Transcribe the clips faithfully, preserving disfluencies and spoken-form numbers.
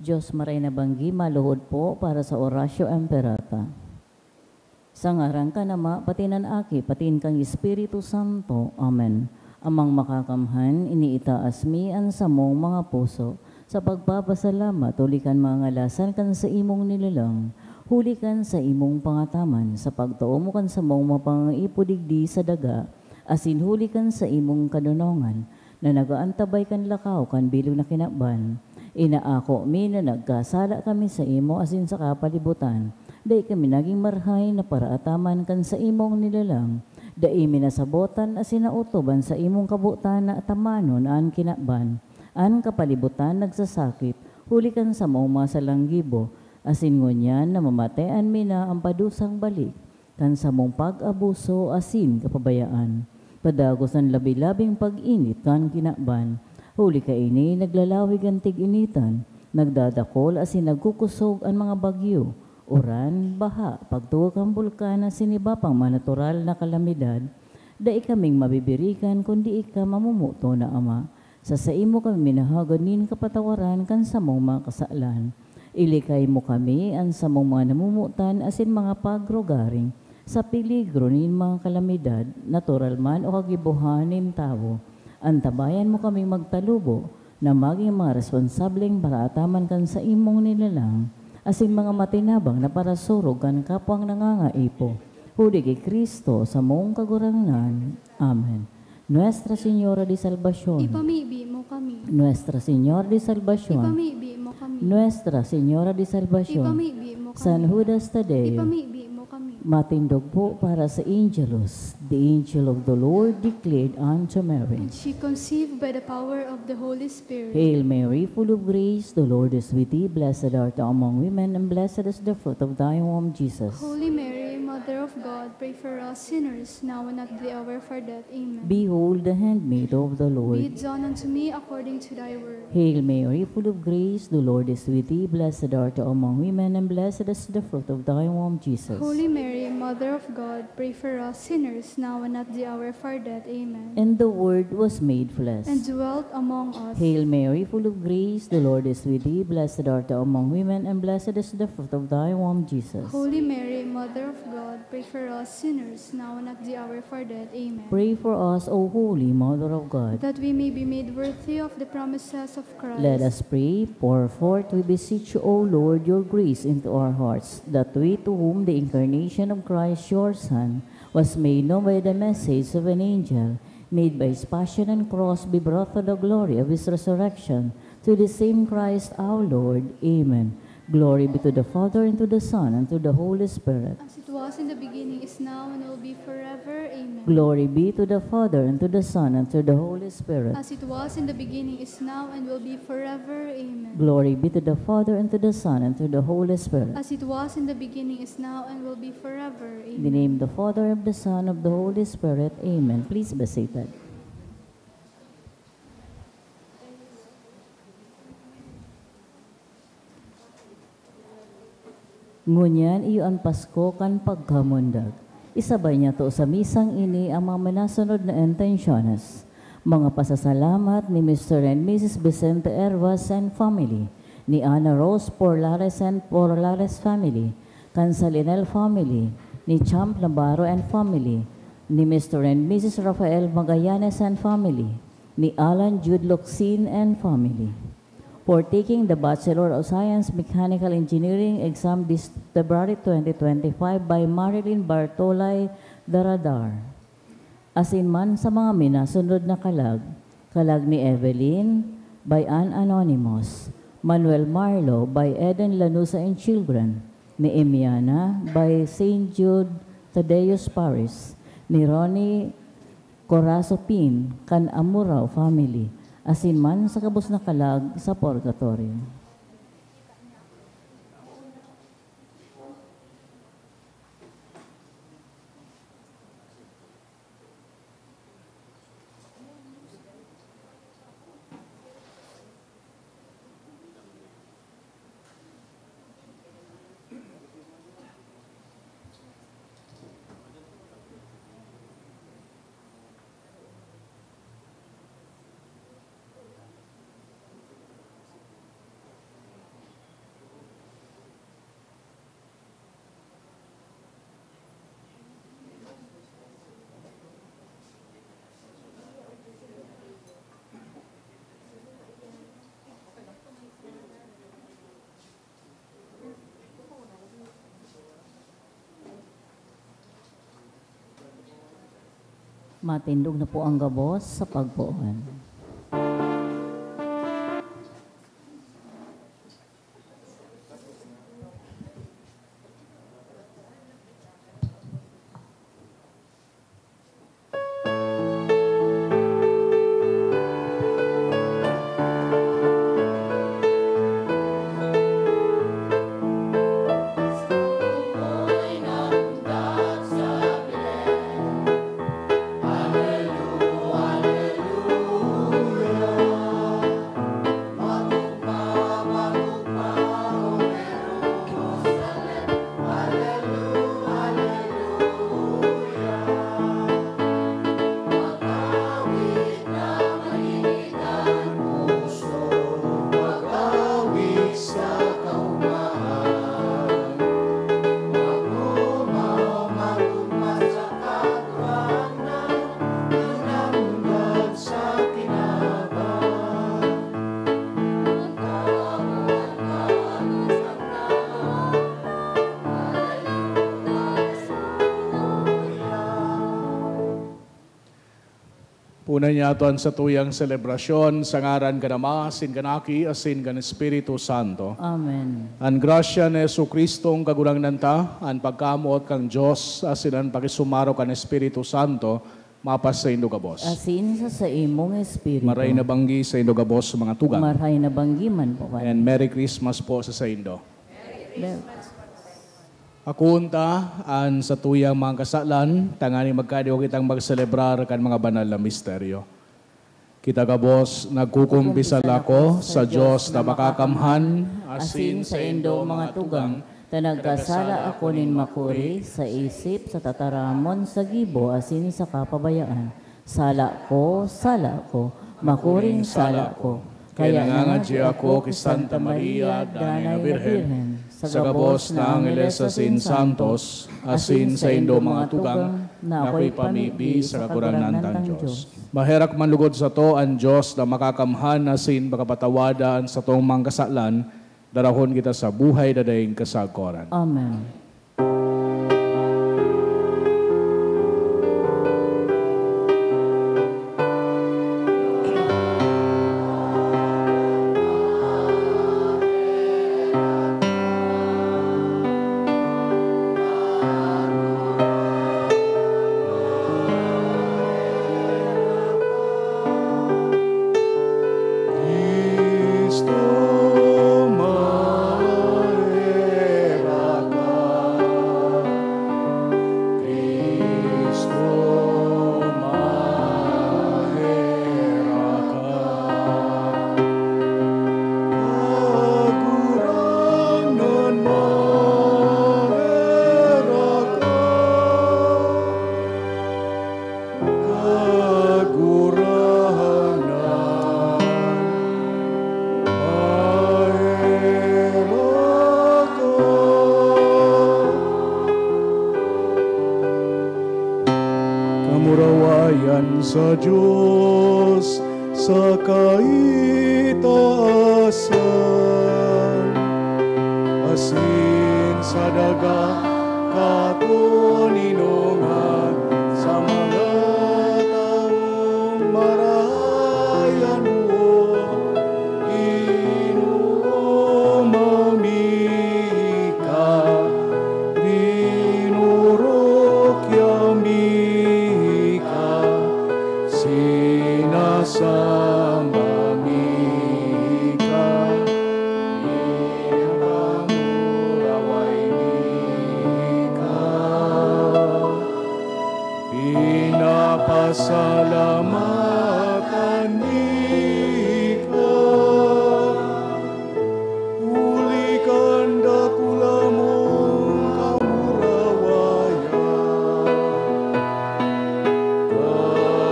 Diyos maray na banggi maluhod po para sa Oratio Imperata. Sa ngaran kan Ama, pati nan Aki, pati kan Espiritu Santo. Amen. Amang Makakamhan, iniitaas mi an samong mga puso sa pagpapasalamat huli kan mga ngalasan kan saimong nilalang, huli kan saimong pangataman sa pagtao mo kan samong mga pangangaipo digdi sa daga, asin huli kan saimong kadonongan na nag-aantabay kan lakaw kan bilog na kinaban. Inaako mi na nagkasala kami saimo asin sa kapalibutan. Dai kami nagin marahay na paraataman kan saimong nilalang. Dai mi nasabotan asin naotob an saimong kabotan na atamanon an kinaban. An kapalibutan nagsasakit huli kan samong mga salang gibo, asin ngunyan namamatean mi na an padusang balik kan samong pag-abuso asin kapabayaan. Padagos an labi-labing pag-init kan kinaban. Huli kaini, naglalawig an tig-initan, nagdadakol asin nagkukosog an mga bagyo, uran, baha, pagtugo kan bulkan asin iba pang mga natural na kalamidad. Dai kaming mabibirikan kun dai ka mamomoton na Ama. Sa saimo kami minahagad nin kapatawaran kan samong mga kasalan. Ilikay mo kami, an samong mga namomotan asin mga pagrugaring, sa peligro nin mga kalamidad, natural man o kagibohan nin tawo. Antabayan mo kaming magtalubo na magin mga responsableng paraataman kan saimong nilalang, asin mga matinabang na parasurog kan kapwang nangangaipo. Huli ki Cristo, samong Kagurangnan. Amen. Nuestra Señora de Salvacion. Ipamibi mo kami. Nuestra Señora de Salvacion. Ipamibi mo kami. Nuestra Señora de Salvacion. Ipamibi mo kami. San Judas Tadeo. Ipamibi mo kami. Matindog po para sa Angelus. The angel of the Lord declared unto Mary. And she conceived by the power of the Holy Spirit. Hail Mary, full of grace, the Lord is with thee. Blessed art thou among women, and blessed is the fruit of thy womb, Jesus. Holy Mary, Mother of God, pray for us sinners, now and at the hour of our death. Amen. Behold the handmaid of the Lord. Be it done unto me according to thy word. Hail Mary, full of grace, the Lord is with thee. Blessed art thou among women, and blessed is the fruit of thy womb, Jesus. Holy Mary, Mother of God, pray for us sinners, now and at the hour of our death. Amen. And the Word was made flesh. And dwelt among us. Hail Mary, full of grace, the Lord is with thee. Blessed art thou among women, and blessed is the fruit of thy womb, Jesus. Holy Mary, Mother of God, pray for us sinners, now and at the hour of our death. Amen. Pray for us, O Holy Mother of God. That we may be made worthy of the promises of Christ. Let us pray. Pour forth, we beseech you, O Lord, your grace into our hearts, that we, to whom the incarnation of Christ, your Son, was made known by the message of an angel, may by his passion and cross be brought to the glory of his resurrection. Through the same Christ our Lord. Amen. Glory be to the Father, and to the Son, and to the Holy Spirit. As it was in the beginning, is now, and will be forever. Amen. Glory be to the Father, and to the Son, and to the Holy Spirit. As it was in the beginning, is now, and will be forever. Amen. Glory be to the Father, and to the Son, and to the Holy Spirit. As it was in the beginning, is now, and will be forever. Amen. In the name of the Father, of the Son, of the Holy Spirit. Amen. Please be seated. Ngunyan iyo an Pasko kan pagkamundag. Isabay niyato sa misang ini ang mga minasunod na intensyones. Mga pasasalamat ni Mister and Missus Vicente Hervas and family, ni Ana Rose Porlares and Porlares family, kan Salinel family, ni Champ Navarro and family, ni Mister and Missus Rafael Magallanes and family, ni Alan Jude Locsin and family. For taking the Bachelor of Science Mechanical Engineering exam this February twenty twenty-five by Marilyn Bartolay Daradar. Asin man sa mga minasunod na kalag, kalag ni Evelyn, by an anonymous, Manuel Marlo, by Eden Lanusa and Children, ni Emiana, by Saint Jude Thaddeus Parish, ni Ronnie Corazo Pin, kan Amurao family, asin man sa gabos na kalag sa purgatorio. Matindog na po ang gabos sa pagpoon. Puna niyato an satuyang selebrasyon sa ngaran kan Ama, asin kan Aki, asin kan Espiritu Santo. Amen. An grasya ni Jesu-Cristong Kagurangnan ta, an pagkamoot kan Dios, asin an pakisumaro kan Espiritu Santo, mapasaindo gabos. Asin sa saimong espiritu. Maray na banggi saindo gabos, mga tugang. Maray na banggi man po. And Merry Christmas po sa saindo. Merry Christmas. Akoon ta an satuyang mga kasalan, tanganing magkadiwa kitang magselebrar kan mga banal na misteryo. Kita gabos, nagkukumpisal ako sa Dios na makakamhan, asin saindo, mga tugang, ta nagkasala ako nin makuri, sa isip, sa tataramon, sa gibo, asin sa kapabayaan. Sala ko, sala ko, makuring sala ko. Kaya nangangadyi ako ki Santa Maria, Danay na Birhen, sa gabos na angheles asin santos, asin saindo, mga tugang, na akoy pamibi sa Kagurangnan tang Dios. Maherak man lugod sato an Dios na makakamhan asin makapatawada an satong mga kasalan, darahon kita sa buhay na daing kasagkoran. Amen. Cristo, maherak ka. Cristo, maherak ka. Kagurangnan, maherak ka. Kagurangnan, maherak ka. Kamurawayan sa Dios sa kaitaasan, asin sa daga katoninongan, sa mga tawong marahay an buot, inuoma mi ka, dinurukya mi ka, sinasamba mi ka, pinapamuraway mi ka, pinapasalamatan mi ka. Huli kan dakula mong kamurawayan,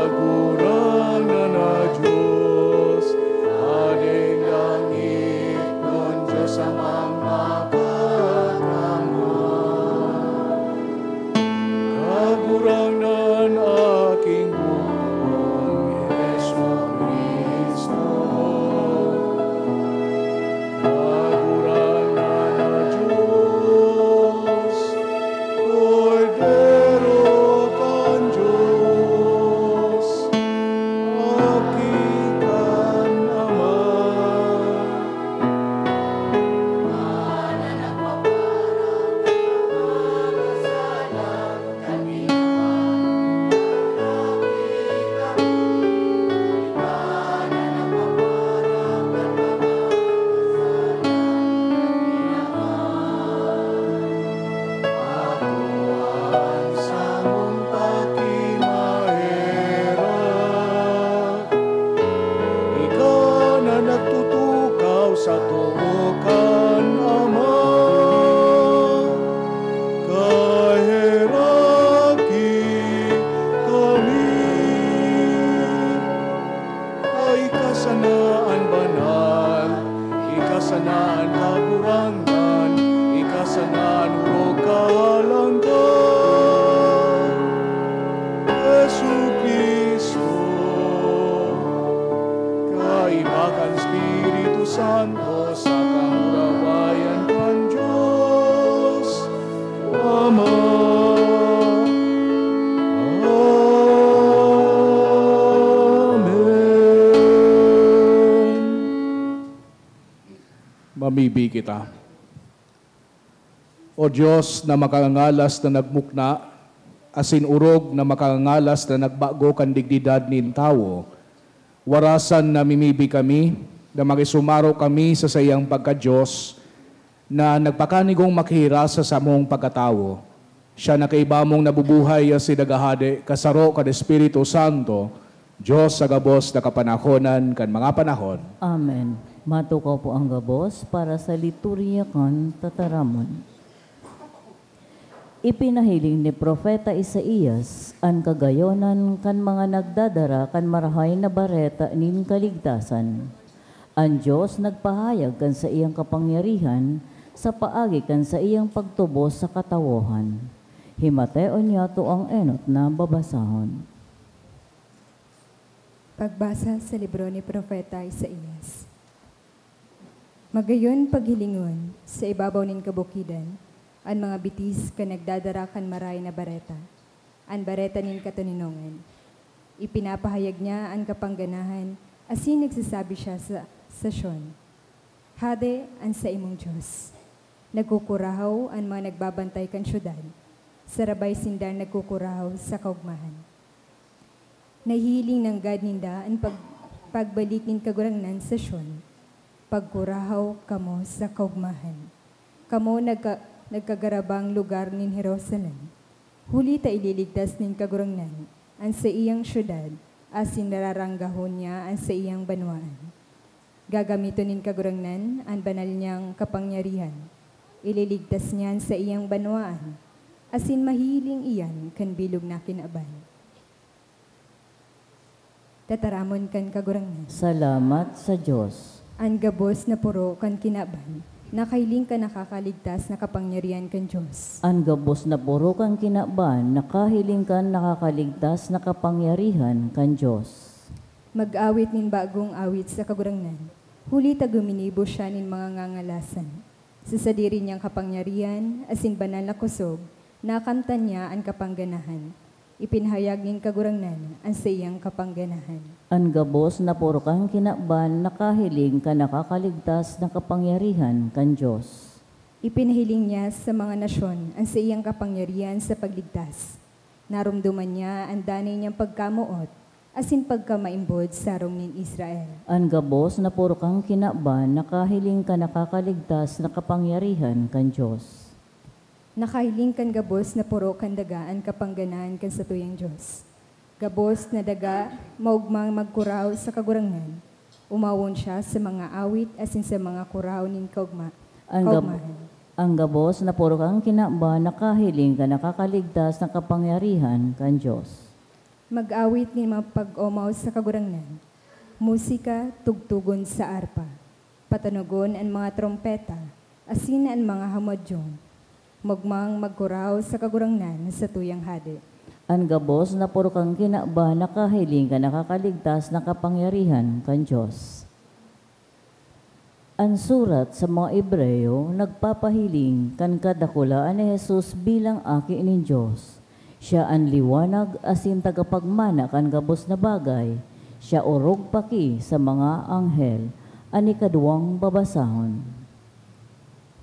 Kagurangnan na Dios. Sana an banal, ika sana an kagurangnan, ika sana an orog kahalan ta. Jesu-Cristo, kaiba kan Espiritu Santo, sa kamurawayan kan Dios Ama. Amen. Mamibi kita. O Dios na makangangalas na nagmukna, asin orog na makangangalas na nagbago kan dignidad nin tawo, warasan namimibi kami na makisumaro kami sa saiyang pagka-Dios, na nagpakanigong makihiras sa samong pagkatawo. Siya na kaiba mong nabubuhay asin naghahade kasaro kan Espiritu Santo, Dios sa gabos na kapanahonan kan mga panahon. Amen. Matukaw po ang gabos para sa liturya kan tataramon. Ipinahiling ni Propeta Isaias an kagayonan kan mga nagdadara kan Marahay na Bareta nin kaligtasan. An Dios nagpahayag kan saiyang kapangyarihan sa paagi kan saiyang pagtubos sa katawohan. Himateon niyato ang enot na babasahon. Pagbasa sa libro ni Propeta Isaias. Magayon paghilingon sa ibabaw nin kabukidan an mga bitis kan nagdadara kan Marahay na Bareta, an bareta nin katoninongan. Ipinapahayag niya an kapangganahan asin nagsasabi siya sa, sa Sion, "Hade an saimong Dios." Nagkukurahaw an mga nagbabantay kan syudad, sarabay sindang nagkukurahaw sa kaogmahan. Nahihiling nanggad ninda an pag-, pagbalik nin Kagurangnan sa Sion, "Pagkurahaw kamo sa kaogmahan, kamo nagka-, nagkagarabang lugar nin Jerusalem, huli ta ililigtas nin Kagurangnan an saiyang syudad, asin raranggahon niya an saiyang banwaan." Gagamiton nin Kagurangnan an banal niyang kapangyarihan. Ililigtas niya an saiyang banwaan, asin mahihiling iyan kan bilog na kinaban. Tataramon kan Kagurangnan. Salamat sa Dios. An gabos na poro kan kinaban nakahiling kan nakakaligtas na kapangyarihan kan Dios. An gabos na poro kan kinaban nakahiling kan nakakaligtas na kapangyarihan kan Dios. Mag-awit nin bagong awit sa Kagurangnan, huli ta guminibo siya nin mga ngangalasan. Sa sadiri niyang kapangyarihan asin banal na kosog, nakamtan niya an kapangganahan. Ipinahayag nin Kagurangnan an saiyang kapangganahan. An gabos na poro kan kinaban nakahiling kan nakakaligtas na kapangyarihan kan Dios. Ipinahiling niya sa mga nasyon an saiyang kapangyarihan sa pagligtas. Naromdoman niya an danay niyang pagkamoot asin pagkamaimbod sa harong nin Israel. An gabos na poro kan kinaban nakahiling kan nakakaligtas na kapangyarihan kan Dios. Nakahiling kan gabos na poro kan daga an kapangganahan kan satuyang Dios. Gabos na daga, maogmang magkurahaw sa Kagurangnan. Umawon siya sa mga awit asin sa mga kurahaw nin kaogma-, Ang gab-, kaogmahan. Ang gabos na poro kan kinaban nakahiling kan nakakaligtas na kapangyarihan kan Dios. Mag-awit nin mga pag-omaw sa Kagurangnan. Musika, tugtugon sa arpa. Patanugon an mga trompeta, asin an mga hamodyong. Maogmang magkurahaw sa Kagurangnan na satuyang Hade. An gabos na poro kan kinaban nakahiling kan nakakaligtas na kapangyarihan kan Dios. An surat sa mga Hebreo nagpapahiling kan kadakulaan ni Jesus bilang Aki nin Dios. Siya an liwanag asin tagapagmana kan gabos na bagay. Siya orog pa ki sa mga anghel. An ikaduwang babasahon.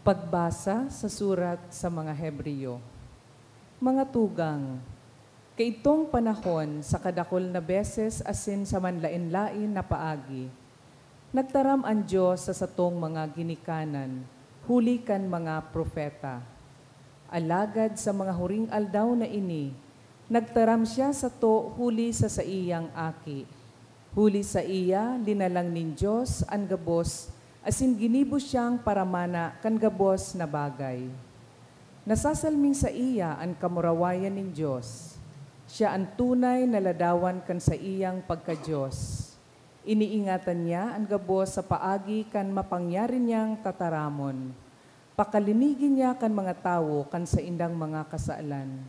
Pagbasa sa surat sa mga Hebreo. Mga tugang, kaidtong panahon, sa kadakul na beses asin sa manlaen-laen na paagi, nagtaram an Dios sa satong mga ginikanan, huli kan mga propeta. Alagad sa mga huring aldaw na ini, nagtaram siya sato huli sa saiyang Aki. Huli saiya, linalang nin Dios an gabos, asin ginibo siyang paramana kan gabos na bagay. Nasasalming saiya an kamurawayan nin Dios. Siya an tunay na ladawan kan saiyang pagka-Dios. Iniingatan niya an gabos sa paagi kan mapangyari niyang tataramon. Pakalinigi niya kan mga tawo kan saindang mga kasalan.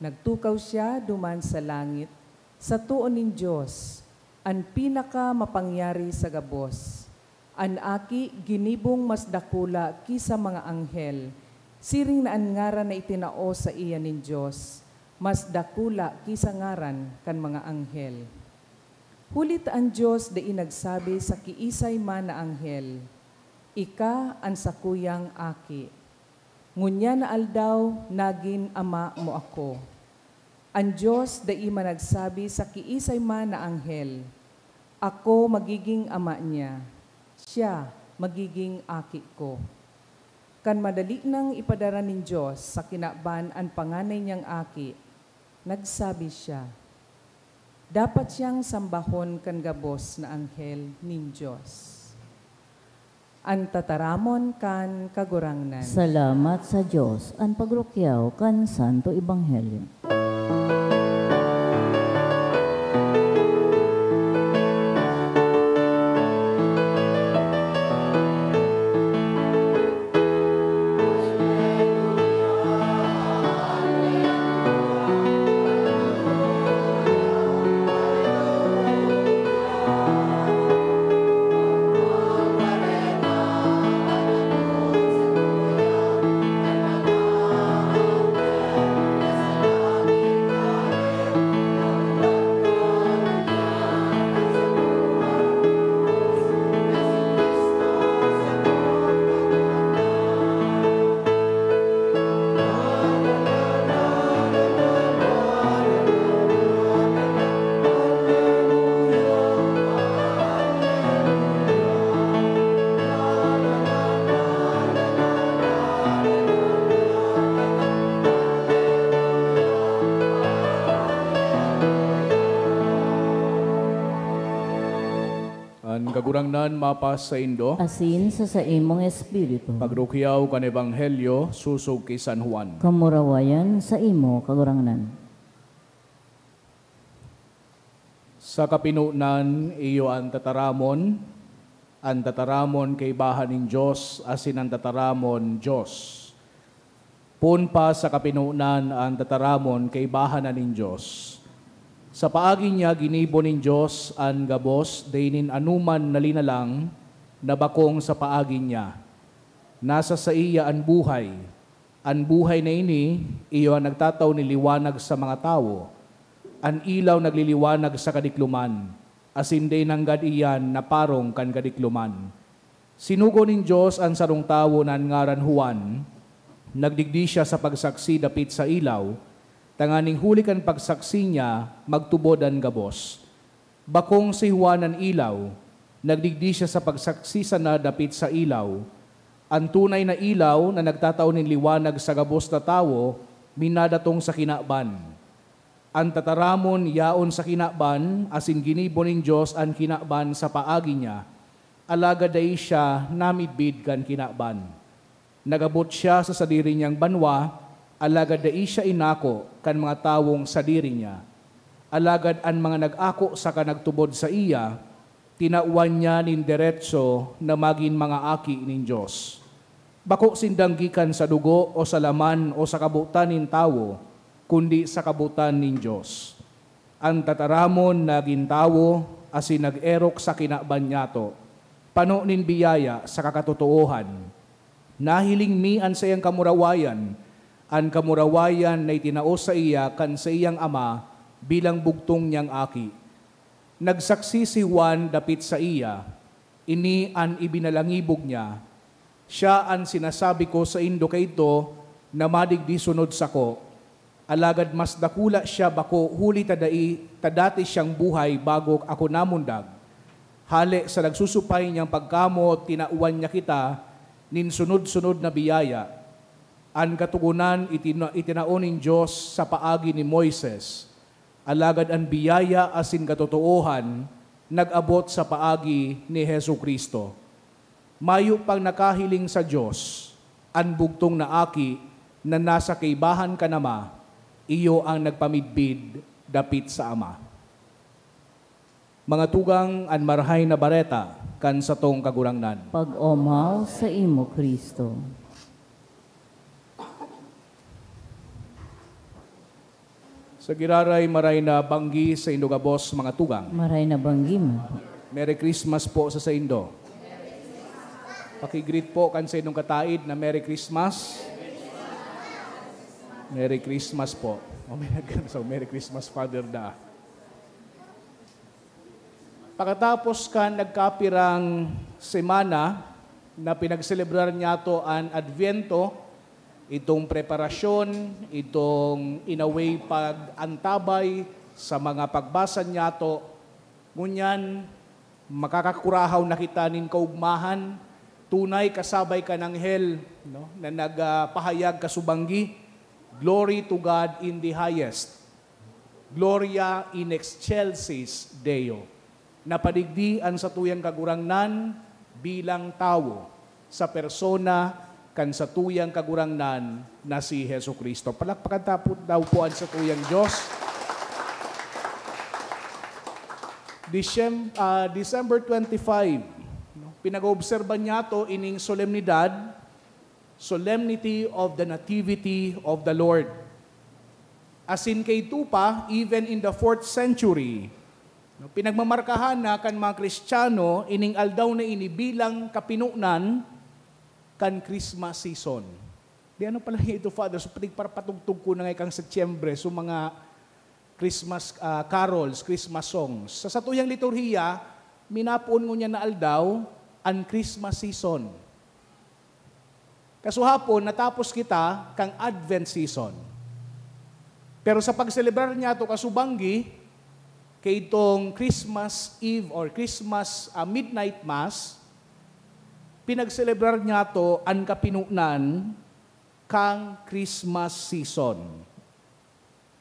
Nagtukaw siya duman sa langit, sa too nin Dios, an pinakamapangyari sa gabos. An Aki ginibong mas dakula ki sa mga anghel, siring na an ngaran na itinao saiya nin Dios mas dakula ki sa ngaran kan mga anghel. Huli ta an Dios dai nagsabi sa kiisay man na anghel, "Ika an sakuyang aki." Ngunyan na aldaw, nagin ama mo ako. An Dios dai man nagsabi sa kiisay man na anghel, "Ako magiging ama niya, siya magiging aki ko." Kan madali nang ipadara nin Dios sa kinaban an panganay niyang aki, nagsabi siya, "Dapat siyang sambahon kan gabos na anghel nin Dios." An tataramon kan Kagurangnan. Salamat sa Dios, an pagrukyaw kan Santo Ebanghelyo. An Kagurangnan mapasaindo. Asin sa saimong espiritu. Pagrukyaw kan Ebanghelyo sosog ki San Juan. Kamurawayan saimo, Kagurangnan. Sa kapinonan, iyo an tataramon, an tataramon kaibahan nin Dios, asin an tataramon, Dios. Poon pa sa kapinonan, an tataramon kaibahan na nin Dios. Sa paagi niya ginibo nin Dios an gabos dai nin anoman na linalang na bakong sa paagi niya. Nasa saiya an buhay. An buhay na ini, iyo an nagtatao nin liwanag sa mga tawo. An ilaw nagliliwanag sa kadikloman, asin dai nanggad iyan naparong kan kadikloman. Sinugo nin Dios an sarong tawo na an ngaran Juan. Nagdigdi siya sa pagsaksi dapit sa ilaw, tanganing huli kan pagsaksi niya, magtubod an gabos. Bakong si Juan an ilaw, nagdigdi siya sa pagsaksi sana dapit sa ilaw. An tunay na ilaw na nagtatao nin liwanag sa gabos na tawo, minadatong sa kinaban. An tataramon yaon sa kinaban, asin ginibo nin Dios an kinaban sa paagi niya, alagad dai siya namidbid kan kinaban. Nag-abot siya sa sadiri niyang banwa, alagad dai siya inako kan mga tawong sadiri niya. Alagad an mga nag-ako saka nagtubod saiya, tinawan niya nin deretso na magin mga aki nin Dios. Bako sindang gikan sa dugo o sa laman o sa kabotan nin tawo, kundi sa kabotan nin Dios. An tataramon nagin tawo asin nag-erok sa kinaban nyato, pano nin biyaya saka katotoohan. Nahiling mi an saiyang kamurawayan, an kamurawayan na itinao saiya kan saiyang Ama bilang bugtong niyang Aki. Nagsaksi si Juan dapit saiya, ini an ibinalangibog niya, "Siya an sinasabi ko saindo kaidto na madigdi sunod sako, alagad mas dakula siya bako huli ta dai ta dati siyang buhay bago ako namundag. Hale sa nagsusupay niyang pagkamoot, tinawan niya kita nin sunod-sunod na biyaya. An Katogonan itina-, itinao nin Dios sa paagi ni Moises, alagad an biyaya asin katotoohan nag-abot sa paagi ni Jesu-Cristo. Mayo pang nakahiling sa Dios, an bugtong na Aki na nasa kaibahan kan Ama, iyo an nagpamidbid dapit sa Ama." Mga tugang, an Marahay na Bareta kan satong Kagurangnan. Pag-omaw saimo, Cristo. Sa giraray, maray na banggi saindo gabos, mga tugang. Maray na banggi man. Merry Christmas po sa saindo. Paki-greet po kan saindong kataid na Merry Christmas. Merry Christmas po. Oh, may nag-, so, Merry Christmas, Father Da. Pakatapos kan nagkapirang semana na pinagselebrar niyato an Adviento, itong preparasyon, itong, in a way, pag-antabay sa mga pagbasa niyato, ngunyan, makakakurahaw na kita nin kaugmahan, tunay kasabay kan anghel, no, na nagpahayag kasubanggi, "Glory to God in the highest." Gloria in excelsis Deo. Napadigdi an satuyang Kagurangnan bilang tawo sa persona kan satuyang Kagurangnan na si Jesu-Cristo. Palakpakan ta po daw po an satuyang Dios. Decem-, ah, December twenty-five, no? Pinag-oobserban niyato ining solemnidad, Solemnity of the Nativity of the Lord. Asin kaidto pa, even in the fourth century, no, pinagmamarkahan na kan mga Kristiyano ining aldaw na ini bilang kapinonan kan Christmas season. Di ano pala ito, Father? So, pwedeng parapatugtog ko na ngay kang Setyembre, so mga Christmas, ah, carols, Christmas songs. Sa satuyang liturhiya, minapoon ngunyan na aldaw an Christmas season. Kasuhapon, natapos kita kan Advent season. Pero sa pagselebrar niyato kasubanggi, kaitong Christmas Eve or Christmas, ah, Midnight Mass, pinagselebrar niyato an kapinonan kan Christmas season.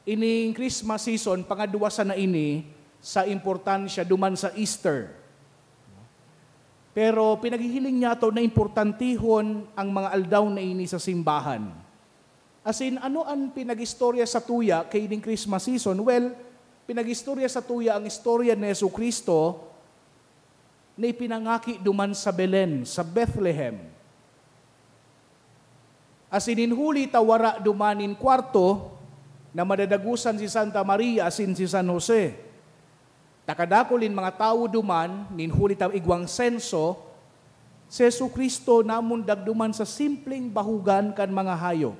Ining Christmas season, pangadwa sana ini sa importansya duman sa Easter. Pero pinaghihiling niyato na importantihon ang mga aldaw na ini sa simbahan. Asin, ano an pinag-istorya satuya kaining Christmas season? Well, pinag-istorya satuya an istorya ni Jesu-Cristo na ipinangaki duman sa Belen, sa Bethlehem. Asin nin huli ta wara duman nin kwarto na madadagosan si Santa Maria asin si San Jose. Ta kadakul nin mga tawo duman, nin huli ta igwang senso, si Jesu-Cristo namundag duman sa simpleng bahugan kan mga hayop.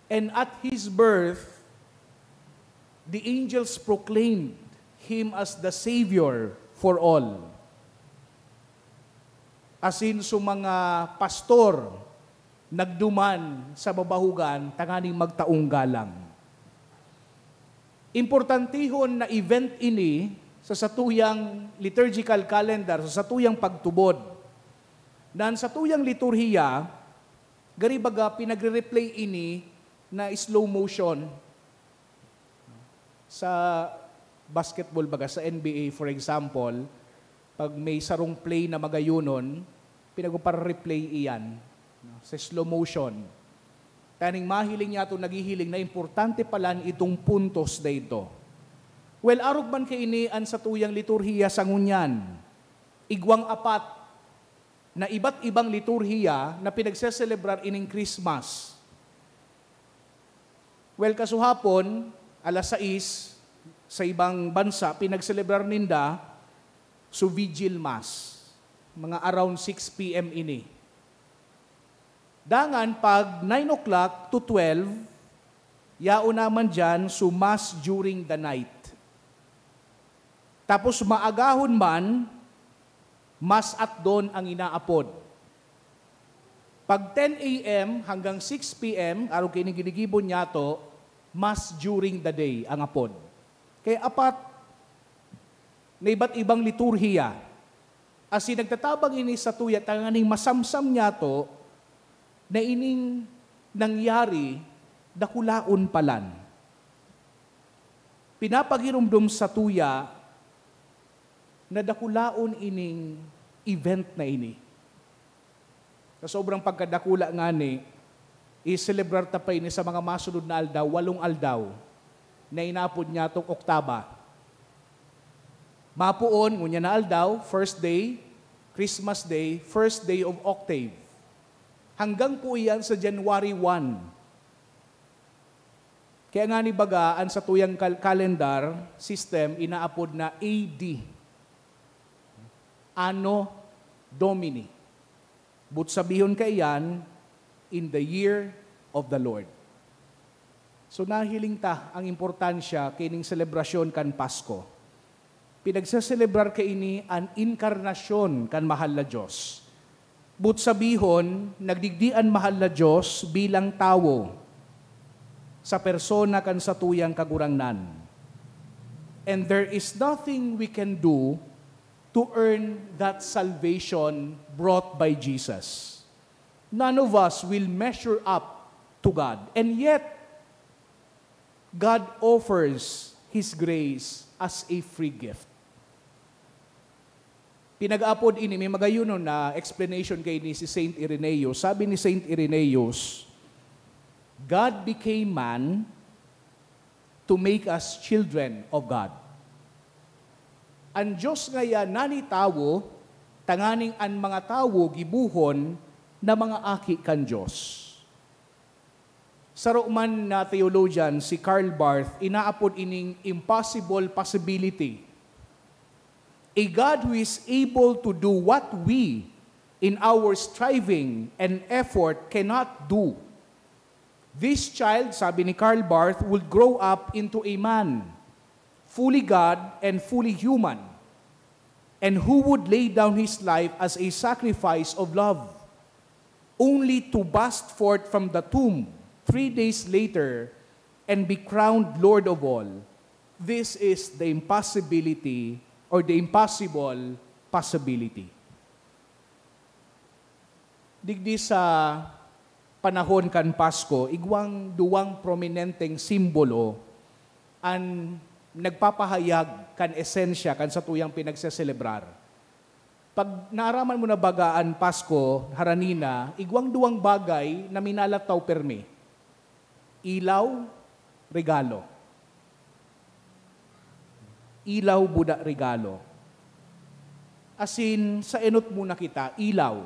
And at his birth, the angels proclaimed him as the Savior for all. Asin so mga pastor nagduman sa babahugan tanganing magtaong galang. Importantihon na event ini sa satuyang liturgical calendar, sa satuyang pagtubod. Na an satuyang liturhiya, gari baga, pinagre-replay ini na slow motion. Sa basketball baga, sa N B A, for example, pag may sarong play na magayonon, pinagpapare-replay iyan, no, sa slow motion. Tanganing mahiling niyato, naghihiling na importante palan itong puntos na ito. Well, arog man kaini an satuyang liturhiya sa ngunyan. Igwang apat na iba't ibang liturhiya na pinagseselebrar ining Christmas. Well, kasuhapon, alas sais, sa ibang bansa, pinagselebrar ninda so Vigil Mass. Mga around six P M ini. Dangan, pag nine o'clock to twelve, yaon naman diyan so Mass during the night. Tapos maagahon man, Mass at dawn ang inaapod. Pag ten A M hanggang six P M, arog kaini ginigibo niyato, Mass during the day ang apod. Kaya apat na iba't ibang liturhiya. Asin nagtatabang ini satuya tanganing masamsam niyato na ining nangyari dakulaon palan. Pinapagiromdom satuya na dakulaon ining event na ini. Sa sobrang pagkadakula ngani, i-selebrar ta pa ini sa mga masunod na aldaw, walong aldaw. na inapod niya tong oktaba. Mapoon, ngunyan na aldaw, first day, Christmas Day, first day of octave. Hanggang po iyan sa January one. Kaya nga ni baga, an satuyang kal-, calendar system inaapod na A D, Anno Domini. But sabihon kaiyan, in the year of the Lord. So, nahiling ta ang importansya kining selebrasyon kan Pasko. Pinagseselebrar kaini an inkarnasyon kan mahal na Dios. But sabihon, nagdigdi an mahal na Dios bilang tawo sa persona kan satuyang Kagurangnan. And there is nothing we can do to earn that salvation brought by Jesus. None of us will measure up to God. And yet, God offers His grace as a free gift. Pinag-apod ini, may magayonon na explanation kaini si Saint Irenaeus. Sabi ni Saint Irenaeus, "God became man to make us children of God." An Dios ngaya nani tawo, tanganing an mga tawo gibohon na mga aki kan Dios. Saro man na theologian, si Karl Barth, inaapod ining impossible possibility. A God who is able to do what we, in our striving and effort, cannot do. This child, sabi ni Karl Barth, would grow up into a man, fully God and fully human, and who would lay down his life as a sacrifice of love, only to burst forth from the tomb three days later and be crowned Lord of all. This is the impossibility or the impossible possibility. Digdi sa panahon kan Pasko, igwang duwang prominenteng simbolo an nagpapahayag kan esensya kan satuyang pinagseselebrar. Pag naaraman mo na baga an Pasko, harani na, igwang duwang bagay na minalataw permi. Ilaw, regalo. Ilaw, buda, regalo. Asin, sa enot muna kita, ilaw.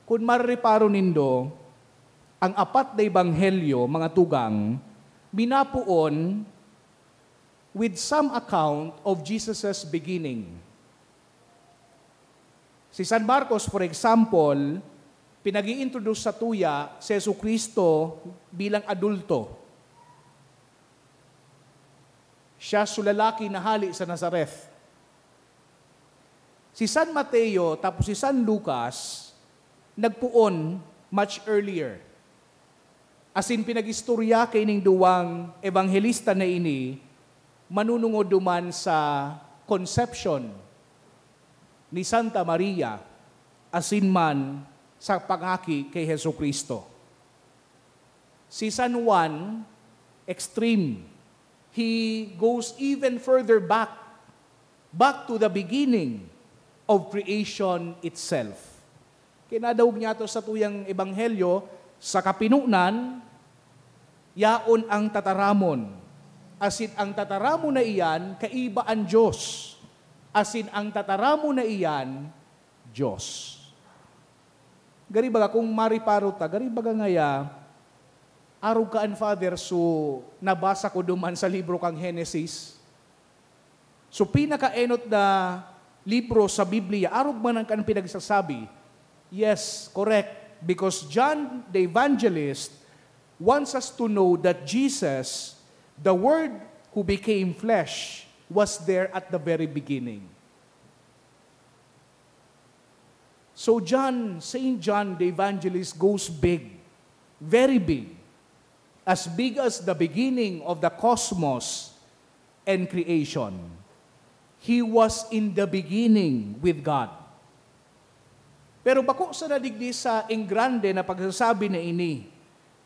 Kun marereparo nindo, ang apat na ebanghelyo, mga tugang, minapoon with some account of Jesus' beginning. Si San Marcos, for example, pinag-i-introduce satuya si Jesu-Cristo bilang adulto. Siya so lalaki na hale sa Nazareth. Si San Mateo tapos si San Lucas nagpoon much earlier. Asin pinag-istorya kaining duwang ebanghelista na ini manunungod duman sa conception ni Santa Maria asin man sa pangaki ki Jesu-Cristo. Si San Juan, extreme. He goes even further back, back to the beginning of creation itself. Kinadangog niya to sa tuyang ebanghelyo, sa kapinonan, yaon ang tataramon. Asin ang tataramon na iyan, kaiba an Dios. Asin ang tataramon na iyan, Dios. Gari baga, kung mareparo ta, gari baga ngaya, arog ka an Father, so nabasa ko duman sa libro kang Genesis. So, pinakaenot na libro sa Biblia, arog man an kan pinagsasabi. Yes, correct. Because John the Evangelist wants us to know that Jesus, the Word who became flesh, was there at the very beginning. So John, Saint John the Evangelist goes big, very big, as big as the beginning of the cosmos and creation. He was in the beginning with God. Pero bako sana digdi sa engrande na pagsasabi na ini,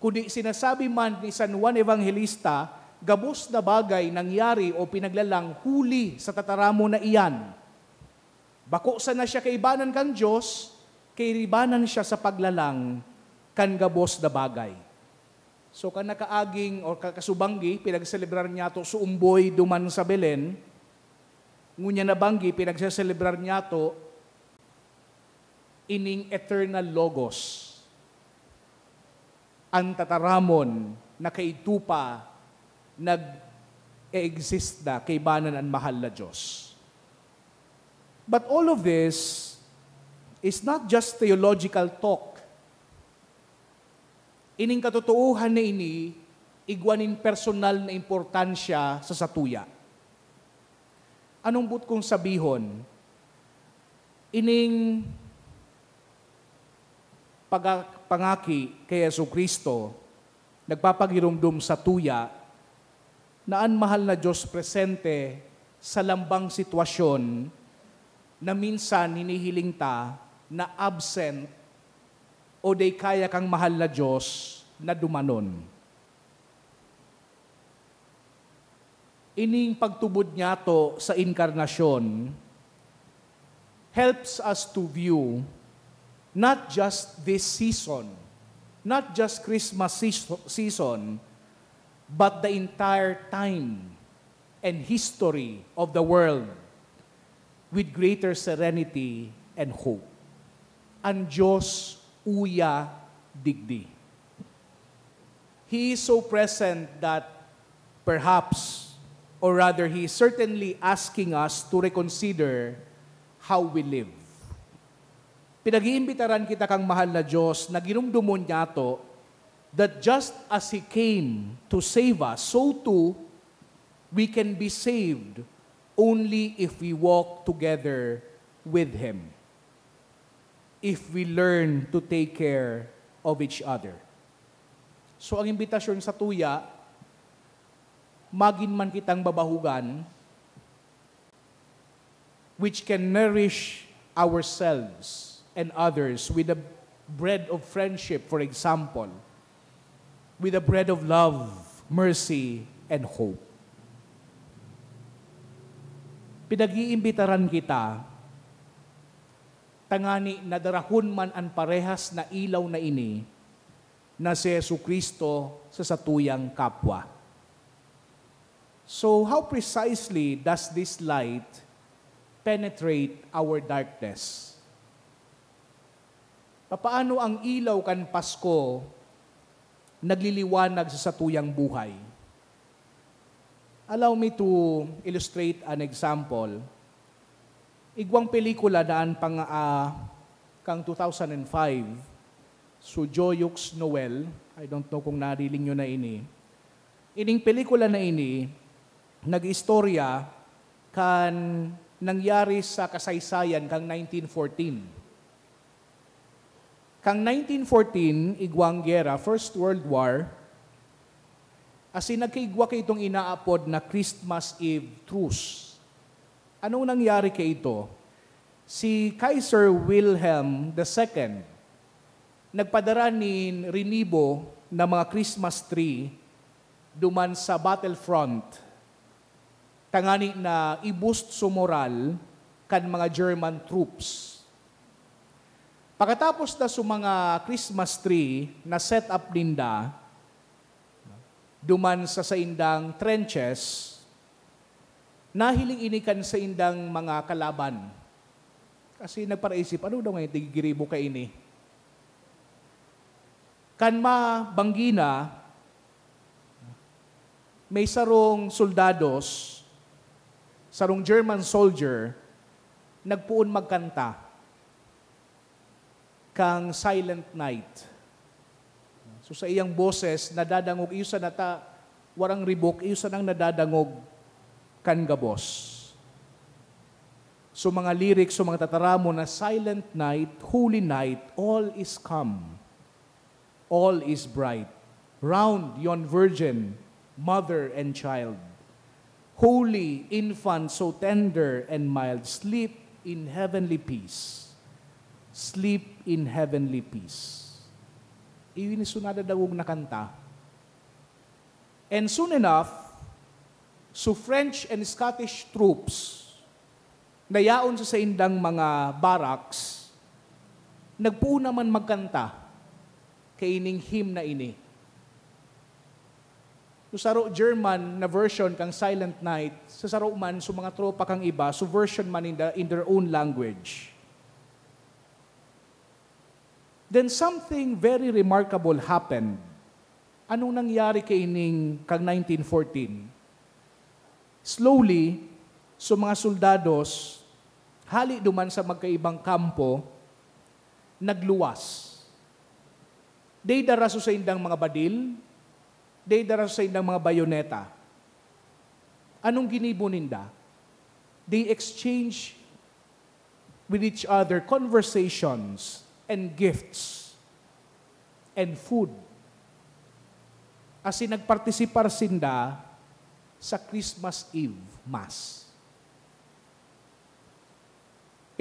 kundi sinasabi man ni San Juan Evangelista, gabos na bagay nangyari o pinaglalang huli sa tataramon na iyan. Bako sana siya kaibanan kan Dios, kaibanan siya sa paglalang kan gabos na bagay. So, kan nakaaging or ka-, kasubanggi, pinagselebrar niyato so umboy duman sa Belen, ngunyan na banggi, pinagseselebrar niyato ining eternal Logos, an tataramon na kaidto pa nag-e-exist na kaibanan an mahal na Diyos. But all of this is not just theological talk. Ining katotoohan na ini, igwa nin personal na importansya sa satuya. Anong boot kong sabihon? Ining paga-, pangaki kay Jesu-Cristo, nagpapagiromdom satuya na an mahal na Diyos presente sa lambang sitwasyon na minsan hinihiling ta na absent o di kaya kang mahal na Diyos na dumanon. Ining pagtubod niyato sa inkarnasyon helps us to view not just this season, not just Christmas seas-, season, but the entire time and history of the world with greater serenity and hope. An Diyos uya digdi. He is so present that perhaps, or rather, He is certainly asking us to reconsider how we live. Pinag-iimbitaran kita kang mahal na Diyos na giromdomon niyato that just as He came to save us, so too we can be saved only if we walk together with Him, if we learn to take care of each other. So, ang imbitasyon satuya, magin man kitang babahugan, which can nourish ourselves and others with the bread of friendship, for example, with the bread of love, mercy, and hope. Pinag-iimbitaran kita, tangani na darahon man an parehas na ilaw na ini, na si Jesu-Cristo sa satuyang kapwa. So, how precisely does this light penetrate our darkness? Papaano ang ilaw kan Pasko nagliliwanag sa satuyang buhay? Allow me to illustrate an example. Igwang pelikula na an pang-, ah, kang two thousand and five, so Joyux Noel, I don't know kung nariling nyo na ini. Ining pelikula na ini, nag-istorya kan nangyari sa kasaysayan kang nineteen fourteen. Kang nineteen fourteen, igwang gera, First World War, asin nagkaigwa kaitong inaapod na Christmas Eve truce. Anong nangyari kaito? Si Kaiser Wilhelm the Second nagpadara nin rinibo na mga Christmas tree duman sa battlefront, tangani na i-boost so moral kan mga German troops. Pakatapos na so mga Christmas tree na set up ninda duman sa saindang trenches, nahiling ini kan saindang mga kalaban. Kasi nagparaisip, "Ano daw ngayon tigigiribo kaini?" Kan mabanggi na, may sarong soldados, sarong German soldier, nagpoon magkanta kang Silent Night. So, sa iyang boses, nadadangog, iyo sana ta, warang ribok, iyo sanang nadadangog kan gabos. So, mga lyrics, so, mga tataramon na, "Silent night, holy night, all is calm. All is bright. Round yon virgin, mother and child. Holy infant, so tender and mild, sleep in heavenly peace. Sleep in heavenly peace." Iyo ini so nadadangog na kanta. And soon enough, so French and Scottish troops na yaon sa saindang mga barracks, nagpoon naman magkanta kaining hymn na ini. So, saro German na version kan Silent Night, sa saro man, so mga tropa kan iba, so version man in, the, in their own language. Then something very remarkable happened. Anong nangyari kaining kan nineteen fourteen? Slowly, so mga soldados, hali duman sa magkaibang kampo, nagluwas. Dai dara sa saindang mga badil, dai dara sa saindang mga bayoneta. Anong ginibo ninda? They exchange with each other conversations and gifts and food. Asin nagpartisipar sinda sa Christmas Eve Mass.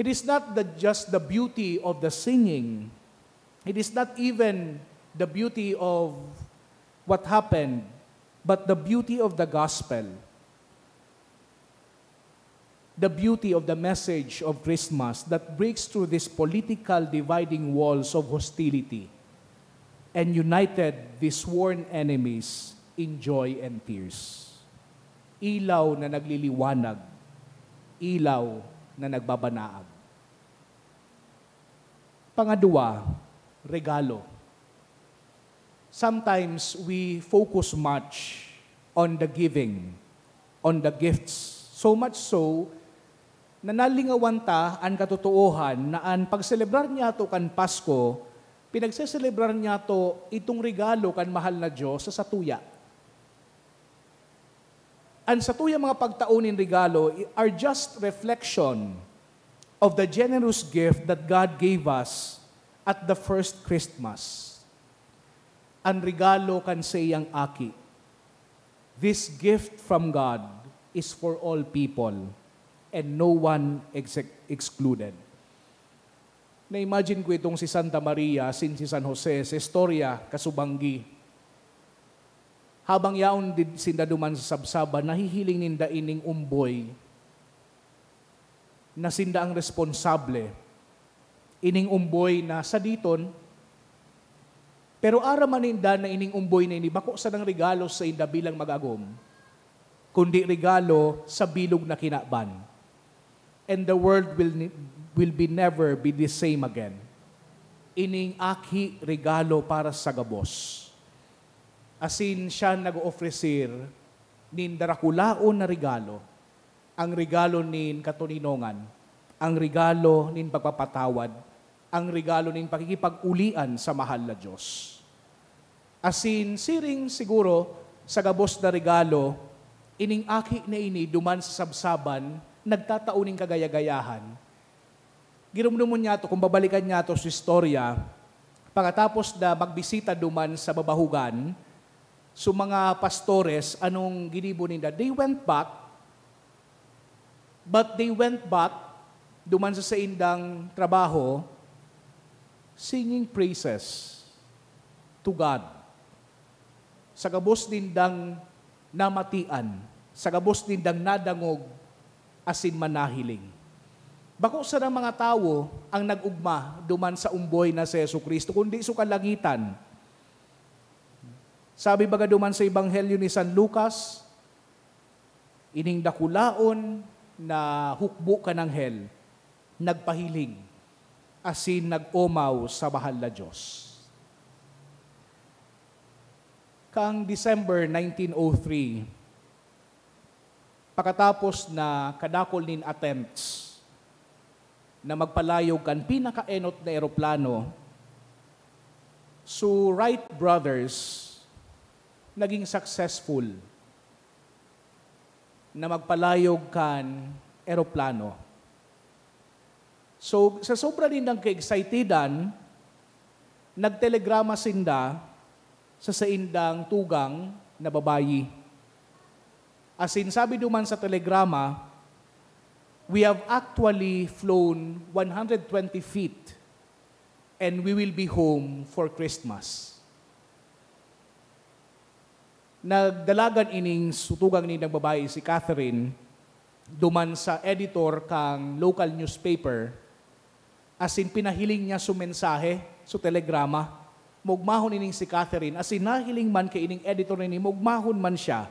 It is not the, just the beauty of the singing. It is not even the beauty of what happened, but the beauty of the gospel. The beauty of the message of Christmas that breaks through these political dividing walls of hostility and united these sworn enemies in joy and tears. Ilaw na nagliliwanag, ilaw na nagbabanaag. Pangadwa, regalo. Sometimes we focus much on the giving, on the gifts. So much so, na nalingawan ta an katotoohan na an pagselebrar niyato kan Pasko, pinagseselebrar niyato itong regalo kan mahal na Diyos sa satuya. An satuyang mga pagtao nin regalo are just reflection of the generous gift that God gave us at the first Christmas. An regalo kan saiyang Aki. This gift from God is for all people and no one ex- excluded. Na-imagine ko itong si Santa Maria, sin si San Jose, sa istorya, kasubanggi. Habang yaon did-, sinda duman sa sabsaban, nahihiling ninda ining umboy na sinda ang responsable. Ining umboy na saditon, pero aram man ninda na ining umboy na ini bako sanang regalo sa inda bilang mag-agom, kundi regalo sa bilog na kinaban. And the world will, ne- will be never be the same again. Ining aki regalo para sa gabos. Asin siya nag-oofreser nin darakulaon na regalo, ang regalo nin katoninongan, ang regalo nin pagpapatawad, ang regalo nin pakikipag-ulian sa mahal na Diyos. Asin siring siguro sa gabos na regalo, ining aki na ini duman sa sabsaban, nagtatao nin kagaya-gayahan. Giromdomon niyato, kung babalikan niyato sa istorya, pakatapos na magbisita duman sa babahugan, so mga pastores, anong ginibo ninda? They went back, but they went back duman sa saindang trabaho, singing praises to God. Sa gabos nindang namatian, sa gabos nindang nadangog asin manahiling. Bako sana mga tawo ang nag-ugma duman sa umboy na si Jesu-Cristo, kundi sa kalangitan. Sabi baga duman sa Ebanghelyo ni San Lucas, ining dakulaon na hukbo kan anghel nagpahiling asin nag-omaw sa Mahal na Diyos. Kan December nineteen oh three, pakatapos na kadakul nin attempts na magpalayog kan pinakaenot na eroplano, so Wright Brothers naging successful na magpalayog kan eroplano. So, sa sobra nindang ka-excitedan, nagtelegrama sinda sa saindang tugang na babayi. Asin sabi duman sa telegrama, "We have actually flown one hundred twenty feet and we will be home for Christmas." Nagdalagan ining su-, tugang nindang babayi, si Catherine, duman sa editor kan local newspaper, asin pinahiling niya su mensahe, su telegrama. Maogmahon ining si Catherine, asin nahiling man kaining editor na ini, maogmahon man siya.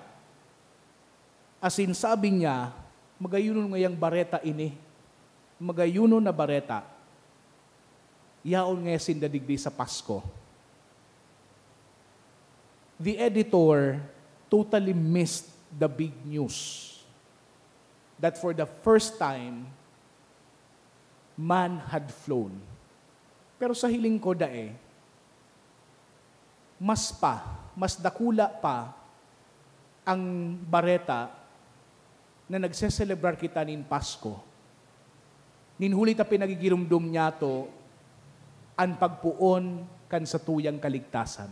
Asin sabi niya, "Magayonon ngayang bareta ini. Magayonon na bareta. Yaon ngaya sinda digdi sa Pasko." The editor totally missed the big news that for the first time, man had flown. Pero sa hiling ko, dai. Mas pa, mas dakula pa ang bareta na nagseselebrar kita nin Pasko. Nin huli ta pinagigiromdom niyato an pagpoon kan satuyang kaligtasan.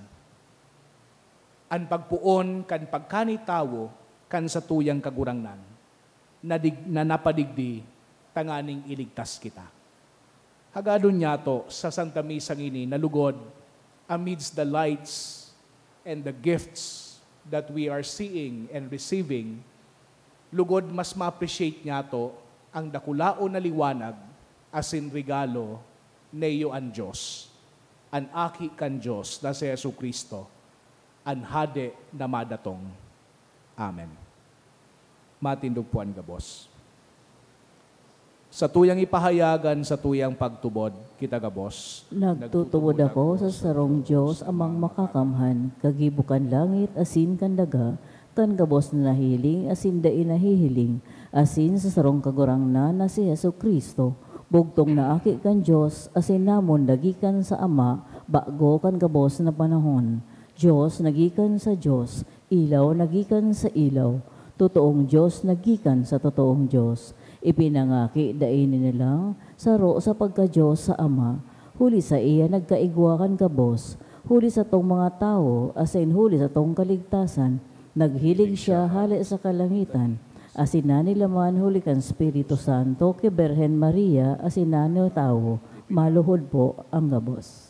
An pagpoon kan pagkanitawo kan satuyang Kagurangnan na dig-, na napadigdi tanganing iligtas kita. Hagadon niyato sa Santa Misa ngini na lugod, amidst the lights and the gifts that we are seeing and receiving, lugod mas ma-appreciate niyato ang dakulaon na liwanag asin regalo na iyo an Dios, an Aki kan Dios na si Jesu-Cristo, an Hade na madatong. Amen. Matindog po an gabos. Satuyang ipahayag an satuyang pagtubod, kita gabos. Nagtutubod ako sa sarong Dios, Amang Makakamhan, kagibo kan langit asin kan daga, kan gabos na nahihiling asin dai nahihiling, asin sa sarong Kagurangnan na si Jesu-Cristo, bugtong na Aki kan Dios asin namundag gikan sa Ama, bago kan gabos na panahon. Dios na gikan sa Dios, ilaw na gikan sa ilaw, totoong Dios na gikan sa totoong Dios. Ipinangaki dai ninilang, saro sa pagka-Dios sa Ama, huli saiya nagkaigwa kan gabos, huli satong mga tawo, asin huli satong kaligtasan. Naghiling siya hale sa kalangitan, asin nanilaman huli kan Espiritu Santo ki Birhen Maria, asin natawo. Maluhod po ang gabos.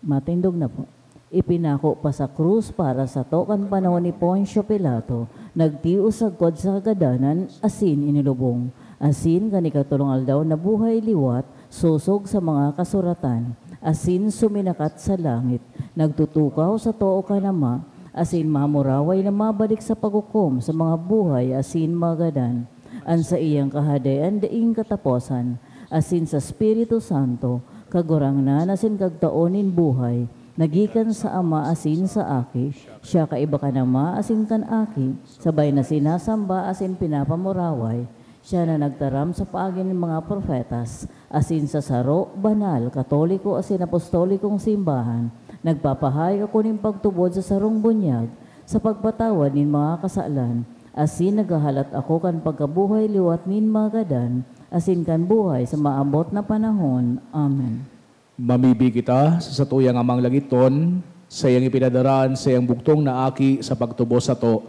Matindog na po. Ipinako pa sa krus para sato kan panahon ni Poncio Pilato, nagtios sagkod sa kagadanan asin inilubong. Asin kan ikatolong aldaw nabuhay liwat, sosog sa mga kasuratan, asin suminakat sa langit, nagtutukaw sa too kan Ama, asin mamuraway na mabalik sa paghukom sa mga buhay asin mga gadan. An saiyang Kahadean daing kataposan, asin sa Espiritu Santo, Kagurangnan asin Kagtao nin buhay, na gikan sa Ama asin sa Aki, siya kaiba kan Ama asin kan Aki, sabay na sinasamba asin pinapamuraway, siya na nagtaram sa paagi nin mga propetas, asin sa saro, banal, katoliko asin apostolikong simbahan, nagpapahay ako nin pagtubod sa sarong bunyag, sa pagpatawad nin mga kasalan, asin naghahalat ako kan pagkabuhay liwat nin mga gadan, asin kan buhay sa maabot na panahon. Amen. Mamibi kita sa satuyang Amang Langitnon, saiyang ipinadara an saiyang bugtong na Aki sa pagtubos sato.